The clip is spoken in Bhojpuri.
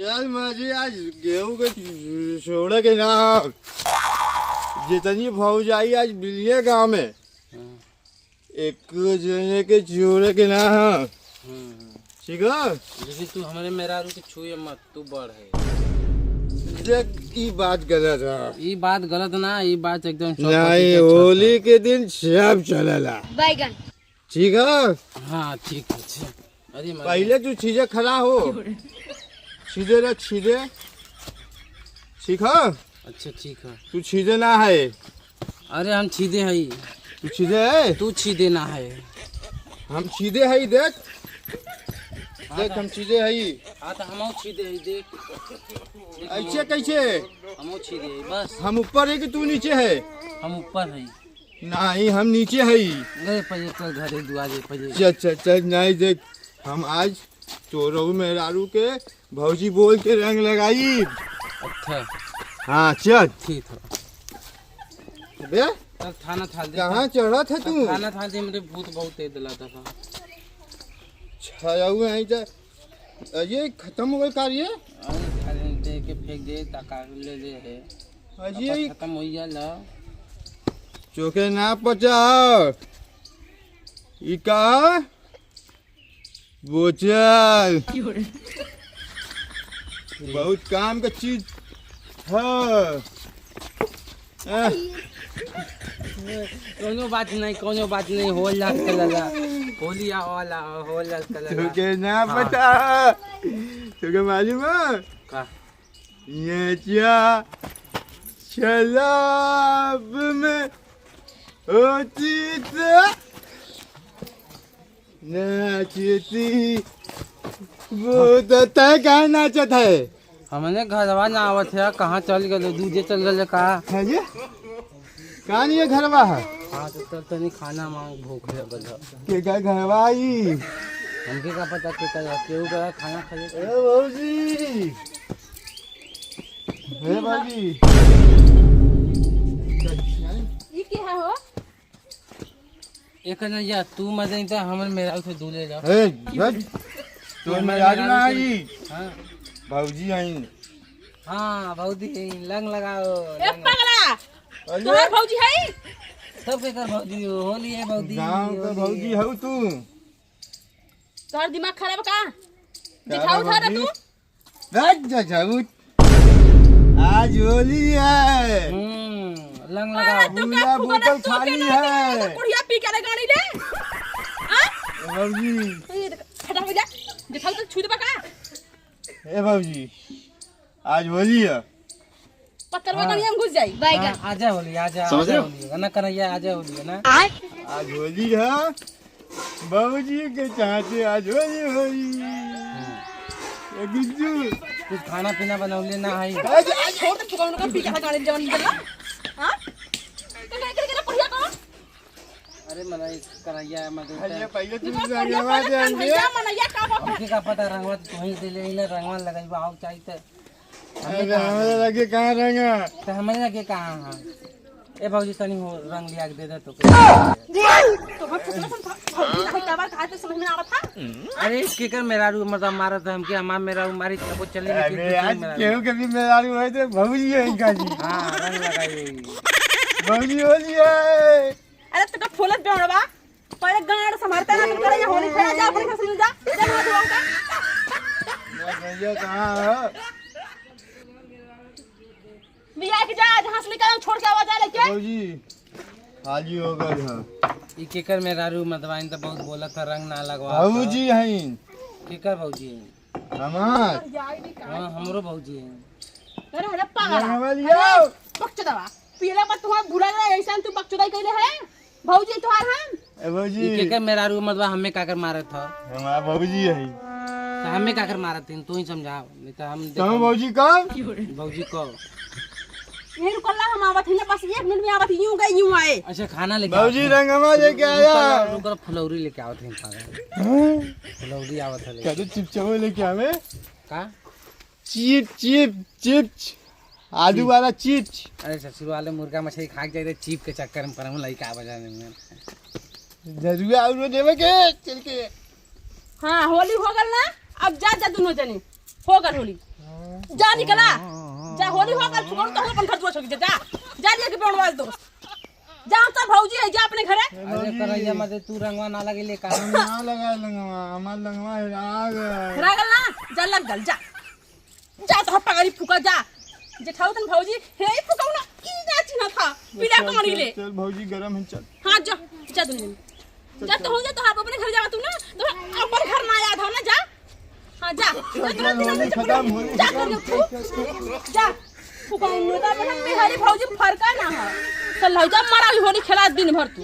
यार माजी आज गेहूं के छोड़े के ना, जितनी फौज आई आज बिलिये गांव में, एक जने के छोड़े के ना। ठीक है, लेकिन तू हमारे मेहरारू के छुए मत, तू बड़ है। देख ई बात गलत है। ई बात गलत ना, ई बात एकदम 100% नहीं, छत होली के दिन सब चलेला। बैगन। ठीक है। हाँ ठीक है, ठीक। अरे पहले तू चीजें खड़ा हो, सीधे रख, सीधे। ठीक है। अच्छा ठीक है। तू छीदे ना है। अरे हम छीदे है। तू छीदे है। तू छीदे ना है। हम छीदे है, देख देख हम छीदे है। हाँ तो हम छीदे है, देख। ऐसे कैसे? हम छीदे है बस। हम ऊपर है कि तू नीचे है? हम ऊपर है। नहीं हम नीचे है। नहीं पहले चल घरे दुआरे पहले। चल चल चल, नहीं देख हम आज तोरहू मेहरारू के भौजी बोल के रंग लगाई। अच्छा हाँ चल ठीक है। बे चल थाना थाल दे। कहाँ चढ़ा था तू? थाना थाल दे, मेरे भूत बहुत तेज दिला था। छाया हुआ है जा, ये खत्म हो गई कार्य। अरे थाले दे के फेंक दे, तका ले ले है। अजय खत्म हो जाला। चोके ना पचाओ इका बोचल बहुत काम का चीज है। कोनो बात नहीं, कोनो बात नहीं, होल लाल कलर होली वाला होल लाल कलर। चोके ना पता, चोके मालूम है का ये क्या शराब में होती तो नाचती वो तो तय कहाँ नाचत है? हमने घरवा ना आवत है, कहाँ चल गए? दूजे चल गए का है ये कहाँ नहीं है घरवा है? हाँ तो चल तनी खाना मांग, भूख लगल है। के का घरवा आई? हमके का पता के का केहू का खाना खाए। ए भौजी, ए भौजी, ई के है हो? एक ना या तू मजा नहीं तो हमर मेरा से दूले जा। ए बस तो मैं आज ना आई। हां भौजी आई। हां भौजी लंग लगाओ। ए पगला, तोहर भौजी है? सब के कर भौजी होली है भौजी। गांव का भौजी हौ तू। तोहर दिमाग खराब का? दिखाऊ था तू? रख जा जाऊ, आज होली है। लंग लगाओ। पूरा बोतल खाली है। कुड़िया पी के गाड़ी ले। हां भौजी फटा हो जा, दिखाऊ तो छू दे का। ए भौजी आज होली है। पत्थर में गाड़ी हम घुस जाई। बैगन आजा होली, आजा आजा होली ना कन्हैया, आजा होली ना। आज होली है भौजी के चाचे, आज होली होली। ए गुज्जू कुछ खाना पीना बनौले ना है। आज छोड़ दे फुकौन का पी के गाड़ी जवन निकला। हां तो काय करे करे पढ़िया कौन? अरे मलाई कन्हैया मत अरे पहले तू रंगवा दे कन्हैया मनैया का बाप हमके का पता रंगवा तो ही दे ले ना, रंगवा लगाई आओ चाहिए तो। अरे हमारे लगे कहां रंगा? तो हमारे लगे कहां है? ए भौजी तनी हो रंग लिया के दे दे तो। तो हम फुकना भौजी नहीं का बार कहा तो समझ में आवत था। अरे केकर मेहरारू मतलब मारत है हमके, हमार मेहरारू मारी तब चले। अरे आज केहू के भी मेहरारू है तो भौजी है इनका जी। हां रंग लगाई भौजी होली है। अरे तो फूलत बेवड़वा पहले गांड संभालता ना करे ये होली खेला जा, अपने घर से जा जा हाथ धोआ का। भैया कहां है? बिया के जा, जहां से निकल छोड़ के आवाज आ लेके। भौजी खाली हो गई है। ई केकर मेहरारू मतवाइन तो बहुत बोला था रंग ना लगवा। भौजी हैं। केकर भौजी हैं? हमार। हां हमरो भौजी हैं। अरे अरे पागल रंगवा लियो। बकचोदवा पीला मत तुम्हारा भूला गया ऐसा तू बकचोदाई कइले है भौजी तोहार हम। ए भौजी ई केकर मेहरारू मतवा हमें काकर मारत था? हमार भौजी है। तो हमें काकर मारत थी तू ही समझाओ, नहीं तो हम तुम भौजी कब? भौजी को यही रुकला हम आवत ही ना, बस एक मिनट में आवत यूं गए यूं आए। अच्छा खाना लेके भौजी रंगवा लेके आया। रुक फुलौरी लेके आवत है पागल। फुलौरी आवत है। क्या तो चिपचो लेके आवे का? चिप चिप चिप्स आलू वाला चिप्स। अरे ससुर वाले मुर्गा मछली खा के जाए चिप के चक्कर में परम लइका बजाने में जरुआ और देवे के चल के। हां होली हो गल ना, अब जा जा दोनों जने हो गल होली। जा निकला जा होली हो कल फुकड़ तो अपन घर दुआ छोड़ के जा जा लिया के पेड़ दोस्त जा हम सब भौजी है जा अपने घरे। अरे करैया मते तू रंगवा ना लगेले का? हम ना लगाए लंगवा, हमार लंगवा हेरा गए। हेरा गल ना जा लग गल जा जा तो पगड़ी फुका जा जेठाऊ तन भौजी हे ई फुकाऊ ना ई ना चिन्ह था पीला कमरी ले। चल भौजी गरम है चल। हां जा जा दुनिया जा तो हो जा तो आप अपने घर जावा तू ना तो अपन घर ना याद हो ना जा। हां जा जा होली खत्म, होली जा कर फू जा फुकाऊ ना तो अपन बिहारी भौजी फरका ना है चल जा मरा होली खेला दिन भर तू।